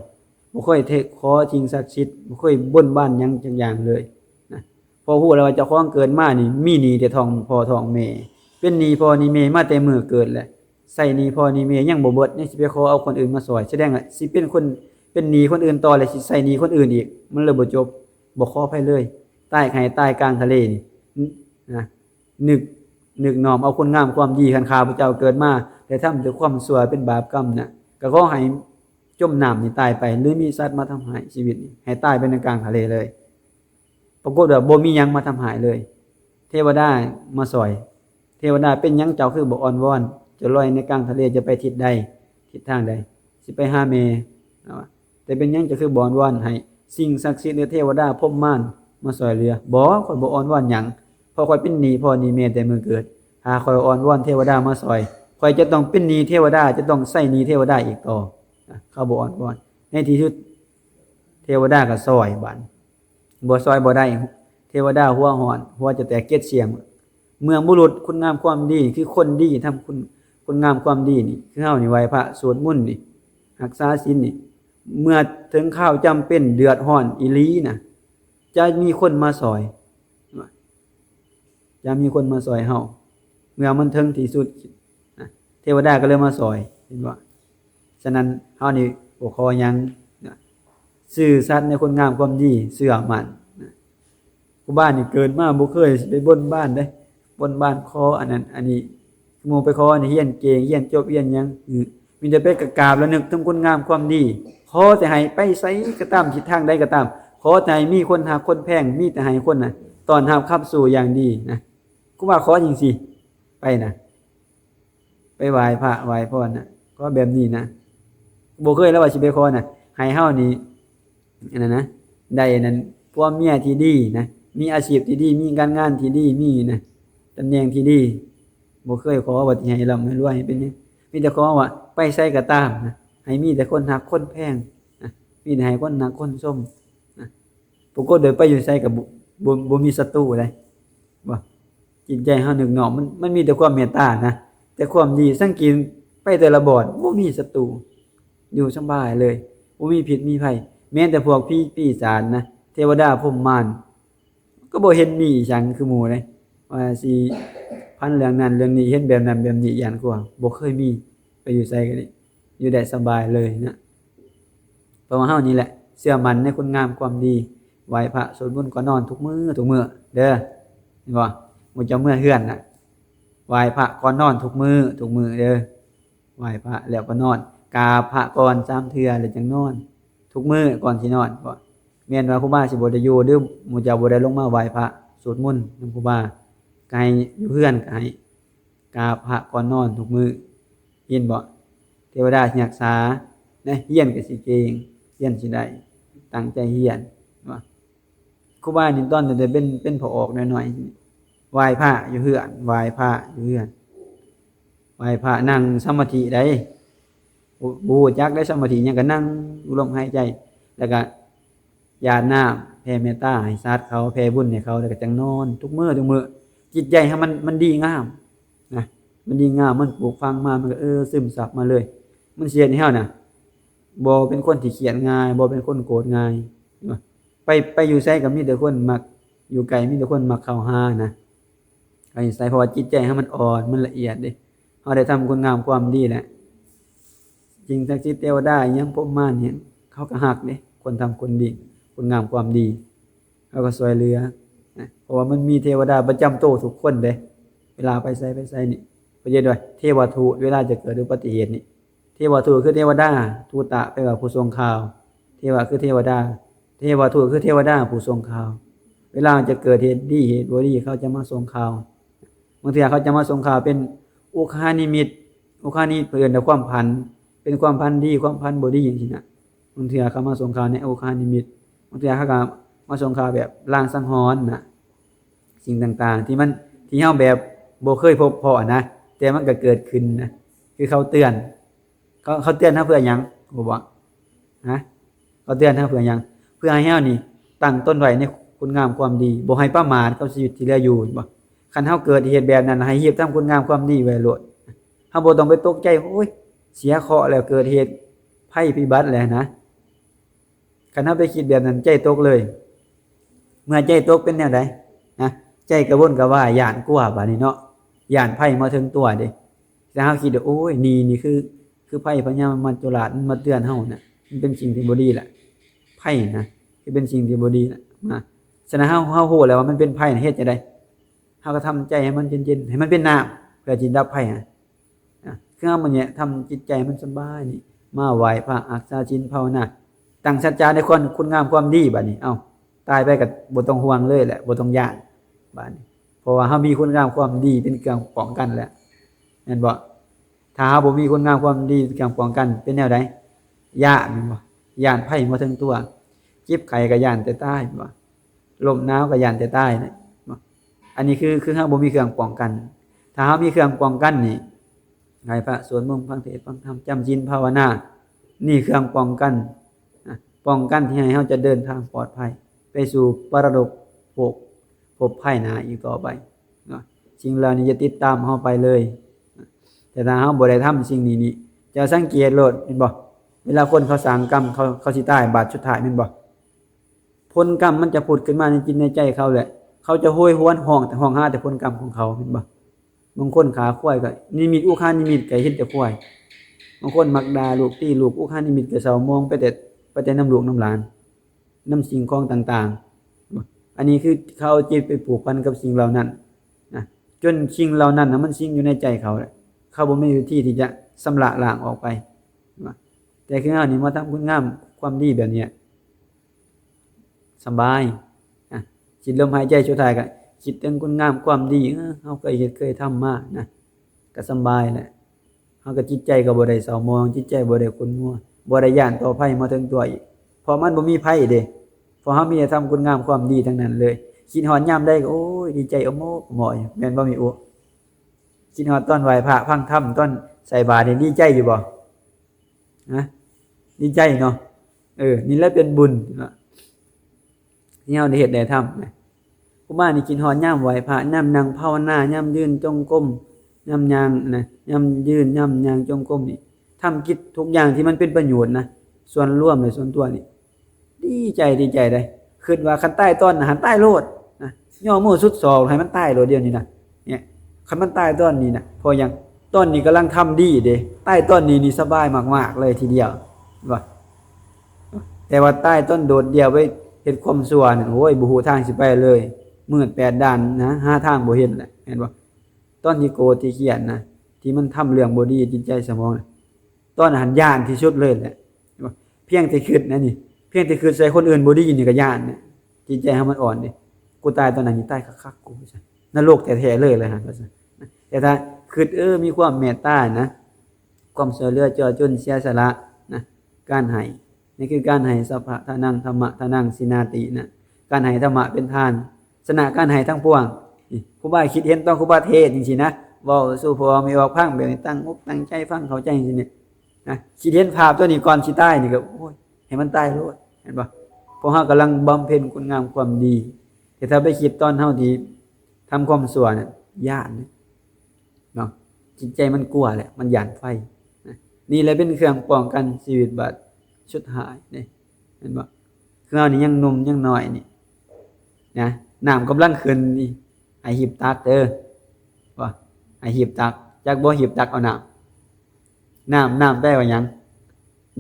บ่เคยเท ขอสิ่งศักดิ์สิทธิ์ บ่เคยบนบานหยังจักอย่างเลยนะ พอฮู้แล้วว่าเจ้าของเกิดมานี่มีหนี้แต่ท้องพ่อท้องแม่ เป็นหนี้พ่อหนี้แม่มาแต่มื้อเกิดแหละ ใช้หนี้พ่อหนี้แม่ยังบ่เบิด ยังสิไปขอเอาคนอื่นมาซ่อย แสดงว่าสิเป็นคน เป็นหนี้คนอื่นต่อ และสิใช้หนี้คนอื่นอีก มันเลยบ่จบ บ่ขอไผเลย ตายไห้ตายกลางทะเลนี่ นะ นึก นึกน้อมเอาคุณงามความดี คันข้าพเจ้าเกิดมา ได้ทำแต่ความชั่วเป็นบาปกรรมน่ะ ก็ขอให้จมน้ำนี่ตายไป หรือมีสัตว์มาทำร้ายชีวิตนี่ ให้ตายไปในกลางทะเลเลย ปรากฏว่าบ่มีหยังมาทำร้ายเลย เทวดามาซ่อย เทวดา เป็นหยังเจ้าคือบ่อ้อนวอน จะลอยในกลางทะเลจะไปทิศใด ทิศทางใด สิไปหาแม่ แต่เป็นหยังเจ้าคือบ่อ้อนวอนให้สิ่งศักดิ์สิทธิ์หรือเทวดาพรหมมารมาซ่อยเหลือ บ่ ข้อยบ่อ้อนวอนหยัง เพราะข้อยเป็นหนี้พ่อหนี้แม่แต่มื้อเกิด ถ้าข้อยอ้อนวอนเทวดามาซ่อย ข้อยจะต้องเป็นหนี้เทวดา จะต้องใช้หนี้เทวดาอีกต่อ เขาบ่อ้อนวอน ในที่สุด เทวดาก็ซ่อยบาด บ่ซ่อยบ่ได้ เทวดาหัวฮ้อน หัวจะแตกเจ็ดเสี้ยม เมืองบุรุษคุณงามความดี คือคนดีทำคุณ คุณงามความดีนี่ คือเฮานี่ไหว้พระสวดมนต์นี่ รักษาศีลนี่ เมื่อถึงคราวจำเป็นเดือดร้อนอีหลีน่ะ จะมีคนมาซ่อย จะมีคนมาซ่อยเฮา เมื่อมันถึงที่สุดน่ะ เทวดาก็เลยมาซ่อย เห็นบ่ ฉะนั้นเฮานี่บ่ขอหยังน่ะ ซื่อสัตย์ในคุณงามความดี เชื่อมั่นน่ะ ครูบานี่เกิดมาบ่เคยสิไปบนบานเด้ บนบานขออันนั้นอันนี้ หมู่ไปขอนี่เฮียนเก่ง เฮียนจบ เฮียนหยัง อือ มีแต่ไปกราบแล้วนึกถึงคุณงามความดี ขอแต่ให้ไปไสก็ตาม ทิศทางใดก็ตาม ขอแต่ให้มีคนฮักคนแพง มีแต่ให้คนน่ะ ต้อนรับขับสู้อย่างดีนะ ครูบาขอจั่งซี้ ไปนะ ไปไหว้พระไหว้พรน่ะ ขอแบบนี้นะ บ่เคยแล้วว่าสิไปขอน่ะ ให้เฮานี่ อันนั้นนะ ได้อันนั้น ผัวเมียที่ดีนะ มีอาชีพที่ดี มีการงานที่ดี มีนะ ตำแหน่งที่ดี บ่เคยขอว่าสิให้ร่ำให้รวย ให้เป็นหยัง มีแต่ขอว่าไปไสก็ตามนะ ให้มีแต่คนฮักคนแพงนะ มีแต่ให้คนฮักคนชมนะ ปรากฏโดยไปอยู่ไสก็บ่ บ่ บ่มีศัตรูเลย บ่ จิตใจเฮานึกน้อม มัน มันมีแต่ความเมตตานะ แต่ความดี สังเกตไปแต่ละบ่อน บ่มีศัตรู อยู่สบายเลย บ่มีพิษมีภัย แม้แต่พวกผีปีศาจนะ เทวดาพรหมมาร ก็บ่เห็นมีอีหยังคือหมู่เลย ว่าสิพันเรื่องนั้นเรื่องนี้ เห็นแบบนั้นแบบนี้ ย้านกลัว บ่เคยมี ไปอยู่ไสก็ได้ อยู่ได้สบายเลยนะ เพราะว่าเฮานี่แหละ เชื่อมั่นในคุณงามความดี ไหว้พระสวดมนต์ก่อนนอนทุกมื้อทุกมื้อเด้อ เห็นบ่ มื้อเจ้าเมือเฮือนน่ะ ไหว้พระก่อนนอนทุกมื้อทุกมื้อเด้อ ไหว้พระแล้วก็นอน กราบพระก่อนสามเทื่อแล้วจั่งนอน ทุกมื้อก่อนสินอน บ่แม่นว่าครูบาสิบ่ได้อยู่ หรือหมู่เจ้าบ่ได้ลงมาไหว้พระสวดมนต์นำครูบา ก็ให้อยู่เฮือนก็ให้กราบพระก่อนนอนทุกมื้อ ยินบ่ เทวดาสิรักษานะ เฮียนก็สิเก่ง เฮียนสิได้ ตั้งใจเฮียน เห็นบ่ ครูบานี่ตอนแต่เป็น เป็นพระออกน้อยๆ ไหว้พระอยู่เฮือน ไหว้พระอยู่เฮือน ไหว้พระนั่งสมาธิได้ บ่ บ่รู้จักได้สมาธิหยัง ก็นั่งดูลมหายใจ แล้วก็หยาดน้ำ แผ่เมตตาให้สัตว์เขา แผ่บุญให้เขา แล้วก็จั่งนอน ทุกมื้อ ทุกมื้อ จิตใจให้มัน มันดีงามนะ มันดีงาม มันปลูกฝังมา มันก็ เออ ซึมซับมาเลย มันสิเฮ็ดให้เฮาน่ะ บ่เป็นคนที่เครียดง่าย บ่เป็นคนโกรธง่าย เห็นบ่ ไป ไปอยู่ไสก็มีแต่คนมัก อยู่ไกลมีแต่คนมักเข้าหานะ ไปอยู่ไส เพราะว่าจิตใจเฮามันอ่อน มันละเอียดเด้ เฮาได้ทำคุณงามความดีแหละ สิ่งศักดิ์สิทธิ์เทวดาอิหยังพรหมมารเนี่ย เขาก็ฮักเด้ คนทำคนดี คุณงามความดี เขาก็ซ่อยเหลือนะ เพราะว่ามันมีเทวดาประจำโตทุกคนเด้ เอ ลาไปไสไปไสนี่ เพิ่นเฮ็ดว่าเทวทูต เวลาจะเกิดอุบัติเหตุนี่ เทวทูตคือเทวดา ทูตะแปลว่าผู้ส่งข่าว เทวะคือเทวดา เทวทูตคือเทวดาผู้ส่งข่าว เวลาจะเกิดเหตุดีเหตุบ่ดี เขาจะมาส่งข่าว บางเทื่อเขาจะมาส่งข่าวเป็นอุคหานิมิต อุคหานิมิตเพิ่นเอิ้นว่าความฝัน เป็นความฝันดี ความฝันบ่ดีจังซี้นะ บางเทื่อเขามาส่งข่าวในอุคหานิมิต บางเทื่อเขาก็มาส่งข่าวแบบลางสังหรณ์นะ สิ่งต่างๆ ที่มัน ที่เฮาแบบบ่เคยพบพ้อนะ แต่มันก็เกิดขึ้นนะ คือเขาเตือน เขา เขาเตือนเฮาเพื่อหยัง ฮู้บ่ ฮะ เขาเตือนเฮาเพื่อหยัง เพื่อให้เฮานี่ตั้งตนไว้ในคุณงามความดี บ่ให้ประมาทกับชีวิตที่เหลืออยู่ เห็นบ่ คันเฮาเกิดเหตุแบบนั้น ให้รีบทำคุณงามความดีไว้โลด เฮาบ่ต้องไปตกใจ โอ้ย เสียเคราะห์แล้ว เกิดเหตุภัยพิบัติแล้วนะ คันเฮาไปคิดแบบนั้น ใจตกเลย เมื่อใจตกเป็นแนวใด นะ ใจกระวนกระวาย ย้านกลัวบาดนี้เนาะ ย้านภัยมาถึงตัวเด้ แต่เฮาคิดว่า โอ้ย นี่ นี่คือ คือภัยพญามัจจุราชมันมาเตือนเฮาน่ะ มันเป็นสิ่งที่บ่ดีแหละ ภัยนะ คือเป็นสิ่งที่บ่ดีแหละ นะ ฉะนั้นเฮา เฮาฮู้แล้วว่ามันเป็นภัยน่ะ เฮ็ดจั่งใด เฮาก็ทำใจให้มันเย็นๆ ให้มันเป็นน้ำ เพื่อสิดับภัยนะ นะ คือเฮามื้อนี้ทำจิตใจมันสบายนี่ มาไหว้พระ รักษาศีลภาวนา ตั้งสัจจะในความ คุณงามความดีบาดนี้ เอ้า ตายไปก็บ่ต้องห่วงเลยแหละ บ่ต้องย้านบาดนี้ เพราะว่าเฮามีคุณงามความดีเป็นเครื่องป้องกันแล้ว แม่นบ่ ถ้าเฮาบ่มีคุณงามความดีเป็นเครื่องป้องกัน เป็นแนวใด ย้านแม่นบ่ ย้านภัยมาถึงตัว เจ็บไข้ก็ย้านแต่ตายแม่นบ่ ลมหนาวก็ย้านแต่ตายนะ อันนี้คือ คือเฮาบ่มีเครื่องป้องกัน ถ้าเฮามีเครื่องป้องกันนี่ ไหว้พระสวดมนต์ฟังเทศน์ฟังธรรม จำศีลภาวนา นี่เครื่องป้องกันนะ ป้องกันที่ให้เฮาจะเดินทางปลอดภัย ไปสู่ปรโลกภพ ภพภายหน้าอีกต่อไปเนาะ สิ่งเหล่านี้จะติดตามเฮาไปเลย แต่ถ้าเฮาบ่ได้ทำสิ่งนี้นี่ จะสังเกตโลด เห็นบ่ เวลาคนเขาสร้างกรรม เขา เขาสิตายบาดสุดท้าย แม่นบ่ ผลกรรมมันจะผุดขึ้นมาในจิตในใจเขาแหละ เขาจะโหยหวน ฮ้อง แต่ฮ้องหาแต่ผลกรรมของเขา แม่นบ่ บางคนฆ่าควายก็นิมิต อุคหานิมิตก็เห็นแต่ควาย บางคนมักด่าลูก ตีลูก อุคหานิมิตก็เศร้าหมองไปแต่ ไปแต่นำลูกนำหลาน นำสิ่งของต่างๆ อันนี้คือเขาเอาจิตไปผูกพันกับสิ่งเหล่านั้นนะ จนสิ่งเหล่านั้นนะมันสิงอยู่ในใจเขาแหละ เขาบ่มีวิธีที่จะชำระล้างออกไปนะ แต่คือเฮานี่มาทำคุณงามความดีแบบเนี้ย สำบายนะ สิ้นลมหายใจสุดท้ายก็คิดถึงคุณงามความดี เออ เฮาเคยเฮ็ดเคยทำมานะ ก็สำบายแหละ เฮาก็จิตใจก็บ่ได้เศร้าหมอง จิตใจบ่ได้ขุ่นมัว บ่ได้ย้านต่อภัยมาถึงตัวอีก เพราะมันบ่มีภัยเด้ เพราะเฮามีแต่ทำคุณงามความดีทั้งนั้นเลย คิดฮอดยามใดก็ โอ้ย ดีใจโอโมโอมออยู่ แม่นบ่ มีอุ คิดฮอดตอนไหว้พระฟังธรรม ตอนใส่บาตรนี่ดีใจอยู่บ่ นะ ดีใจเนาะ เออ นี่แหละเป็นบุญเนาะ ที่เฮาได้เฮ็ดได้ทำนะ ครูบานี่คิดฮอดยามไหว้พระ ยามนั่งภาวนา ยามยืนจงกรม ยามย่างนะ ยามยืน ยามย่างจงกรมนี่ ทำกิจทุกอย่างที่มันเป็นประโยชน์นะ ส่วนรวมและส่วนตัวนี่ ดีใจ ดีใจเด้ คิดว่าคันตายตอนนั้น หั้นตายโลดนะ ย่อมือสุดศอกให้มันตายโลดเดี๋ยวนี้นะ เนี่ย คันมันตายตอนนี้นะ เพราะหยัง ตอนนี้กำลังทำดีเด้ ตายตอนนี้นี่สบายมากๆเลยทีเดียว ว่า แต่ว่าตายตอนโดดเดี่ยวไปเฮ็ดความชั่วนั่น โอ้ย บ่ฮู้ทางสิไปเลย มืดแปดด้านนะ หาทางบ่เห็นแหละ แม่นบ่ ตอนที่โกรธที่เกลียดนะ ที่มันทำเรื่องบ่ดีจิตใจสมองนะ ตอนนั้นย้านที่สุดเลยแหละ เพียงแต่คิดนะนี่ เพียงแต่คิดใส่คนอื่นบ่ดีนี่ก็ย้านเนี่ย จิตใจเฮามันอ่อนเด้ กูตายตอนนั้นนี่ตายคักๆ กู นรกแท้ๆเลย เลยหั่น ว่าซั่น แต่ถ้าคิด เออ มีความเมตตานะ ความช่วยเหลือเจือจุนเสียสละนะ การให้ นี่คือการให้ สัพพะทานัง ธัมมะทานัง สินาตินะ การให้ธรรมะเป็นทาน ชนะการให้ทั้งปวง นี่ ครูบาคิดเห็นตอนครูบาเทศน์จังซี้นะ เว้าสู่พ่อแม่ออกฟังแบบนี้ ตั้งอกตั้งใจฟังเข้าใจจังซี้นี่นะ คิดเห็นภาพตัวนี้ก่อนสิตายนี่ก็ โอ้ย ให้มันตายโลด เห็นบ่ เพราะเฮากำลังบำเพ็ญคุณงามความดี แต่ถ้าไปคิดตอนเฮาที่ทำความชั่วน่ะ ย้านเนาะ จิตใจมันกลัวแหละ มันย้านไฟนะ นี่แหละเป็นเครื่องป้องกันชีวิตบาดสุดท้ายนี่ เห็นบ่ คือเฮานี่ยังหนุ่มยังน้อยนี่นะ น้ำกำลังขึ้นนี่ ให้หีบตักเด้อ ว่า ให้หีบตัก จักบ่ หีบตักเอาน้ำ น้ำ น้ำแปลว่าหยัง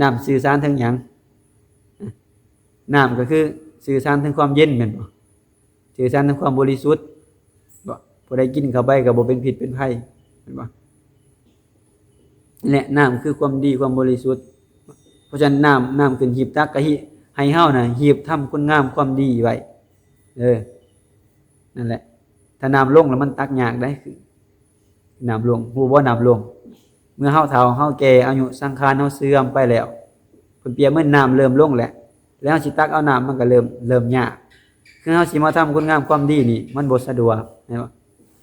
น้ำสื่อสารถึงหยัง น้ำก็คือสื่อสารถึงความเย็นแม่นบ่ สื่อสารถึงความบริสุทธิ์บ่ ผู้ใดกินเข้าไปก็บ่เป็นพิษเป็นภัย เห็นบ่ และน้ำคือความดีความบริสุทธิ์ เพราะฉะนั้นน้ำ น้ำขึ้นหีบตักก็หิ ให้เฮาน่ะ หีบทำคุณงามความดีไว้ เออ นั่นแหละ ถ้าน้ำลงแล้วมันตักยากได้ คือ น้ำลง ฮู้บ่น้ำลง เมื่อเฮาเฒ่า เฮาแก่ อายุสังขารเฮาเสื่อมไปแล้ว เพิ่นเปรียบเหมือนน้ำเริ่มลงแหละ แล้วเฮาสิตักเอาน้ำมันก็เริ่ม เริ่มยาก คือเฮาสิมาทำคุณงามความดีนี่ มันบ่สะดวก เห็นบ่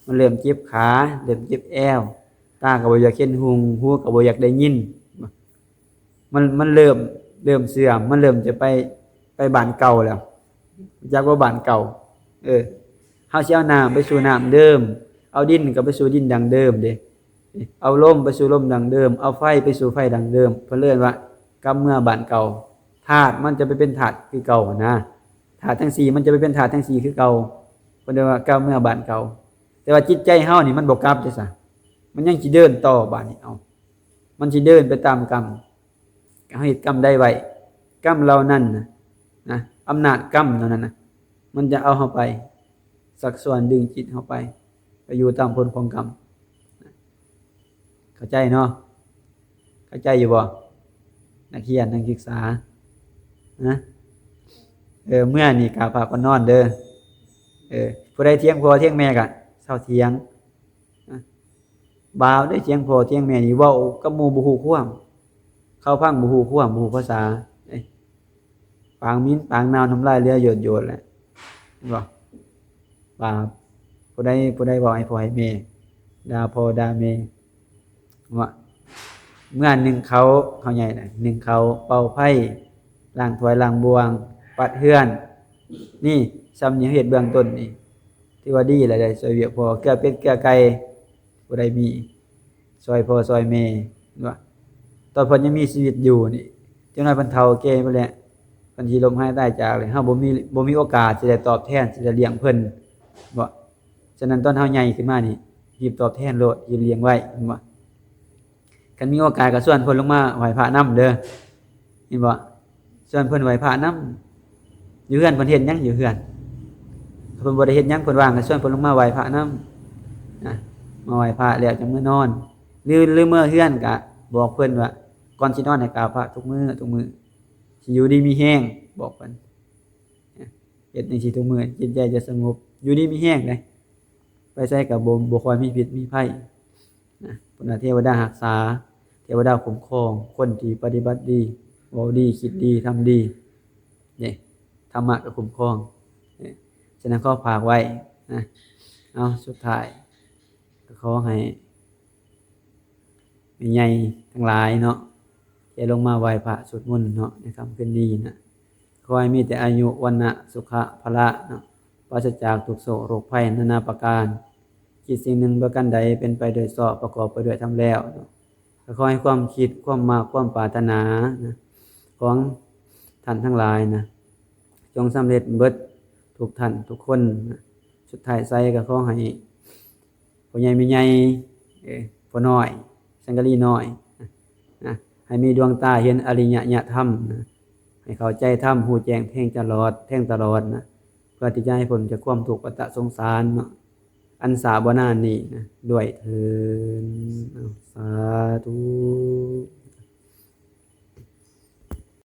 มันเริ่มเจ็บขา เริ่มเจ็บแอว ตาก็บ่อยากเห็นหุง หูก็บ่อยากได้ยิน มัน มันเริ่ม เริ่มเสื่อม มันเริ่มจะไป ไปบ้านเก่าแล้ว จักว่าบ้านเก่า เออ เฮาสิเอาน้ำไปสู่น้ำเดิม เอาดินก็ไปสู่ดินดังเดิมเด้ เอาลมไปสู่ลมดังเดิม เอาไฟไปสู่ไฟดังเดิม เพิ่นเอิ้นว่ากลับเมือบ้านเก่า ธาตุมันจะไปเป็นธาตุคือเก่าหั้นนะ ธาตุทั้งสี่มันจะไปเป็นธาตุทั้งสี่คือเก่า เพิ่นเอิ้นว่ากลับเมือบ้านเก่า แต่ว่าจิตใจเฮานี่มันบ่กลับจั่งซั้น มันยังสิเดินต่อบาดนี้ เอา มันสิเดินไปตามกรรม เฮาเฮ็ดกรรมใดไว้ กรรมเหล่านั้นน่ะ นะ อำนาจกรรมเหล่านั้นน่ะ มันจะเอาเฮาไป ชักชวนดึงจิตเฮาไป ไปอยู่ตามผลของกรรม เข้าใจเนาะ เข้าใจอยู่บ่ นักเรียนนักศึกษา นะ เออ เมือนี่กราบพระก่อนนอนเด้อ เออ ผู้ใดเถียงพ่อเถียงแม่ก็เซาเถียง นะ บาปเด้เถียงพ่อเถียงแม่นี่ เว้ากับหมู่บ่ฮู้ความ เขาฟังบ่ฮู้ความ บ่ฮู้ภาษา เอ้ย ปากหมิ่นปากหนาว น้ำลายเหลือโยดๆ แหละ เห็นบ่ บาป ผู้ใด ผู้ใดเว้าให้พ่อให้แม่ ด่าพ่อด่าแม่ ว่า เมือนึ่งข้าว ข้าวใหญ่น่ะ นึ่งข้าว เป่าไฟ ล้างถ้วยล้างบ่วง ปัดเฮือน นี่ ส่ำนี่เฮ็ดเบื้องต้นนี่ ถือว่าดีแล้ว ได้ซ่อยเวียกพ่อ เกลือเป็ดเกลือไก่ ผู้ใดมี ซ่อยพ่อซ่อยแม่ เห็นบ่ ตอนเพิ่นยังมีชีวิตอยู่นี่ จักหน่อยเพิ่นเฒ่าแก่ไปแล้ว เพิ่นสิล้มหายตายจากเลย เฮาบ่มี บ่มีโอกาสสิได้ตอบแทน สิได้เลี้ยงเพิ่น บ่ ฉะนั้นตอนเฮาใหญ่ขึ้นมานี่ รีบตอบแทนโลด รีบเลี้ยงไว้ เห็นบ่ คันมีโอกาสก็ชวนเพิ่นลงมาไหว้พระนำเด้อ เห็นบ่ ชวนเพิ่นไหว้พระนำ อยู่เฮือนเพิ่นเฮ็ดหยังอยู่เฮือน ถ้าเพิ่นบ่ได้เฮ็ดหยัง เพิ่นว่างก็ชวนเพิ่นลงมาไหว้พระนำ นะ มาไหว้พระแล้วจั่งมื้อนอน หรือ หรือเมือเฮือนก็บอกเพิ่นว่า ก่อนสินอนให้กราบพระทุกมื้อ ทุกมื้อ สิอยู่ดีมีแฮง บอกเพิ่น เฮ็ดจั่งซี้ทุกมื้อ จิตใจจะสงบ อยู่ดีมีแฮงเด้ ไปไสก็บ่ บ่ค่อยมีพิษมีภัย นะ เพิ่นว่าเทวดารักษา เทวดาคุ้มครอง คนที่ปฏิบัติดี เว้าดี คิดดี ทำดี นี่ ธรรมะก็คุ้มครอง นี่ ฉะนั้นขอฝากไว้ นะ เอา สุดท้าย ก็ขอให้ แม่ใหญ่ทั้งหลายเนาะ ที่ลงมาไหว้พระสวดมนต์เนาะ ในค่ำคืนนี้นะ ขอให้มีแต่อายุ วรรณะ สุขะ พละเนาะ ปราศจากทุกข์โศกโรคภัยนานาประการ คิดสิ่งหนึ่งประการใดเป็นไปโดยชอบ ประกอบไปด้วยธรรมแล้วเนาะ ก็ขอให้ความคิด ความมาก ความปรารถนานะ ของท่านทั้งหลายนะ จงสำเร็จเบิดทุกท่านทุกคนนะ สุดท้ายไซก็ขอให้ พ่อใหญ่แม่ใหญ่ เอ้ย พ่อน้อย สังกะลีน้อย นะ ให้มีดวงตาเห็นอริยธรรมนะ ให้เข้าใจธรรม ฮู้แจ้งแทงตลอด แทงตลอดนะ เพื่อที่จะให้พ้นจากความทุกข์วัฏสงสารเนาะ อันสาบ่นานนี้นะ ด้วยเทอญ เอา สาธุ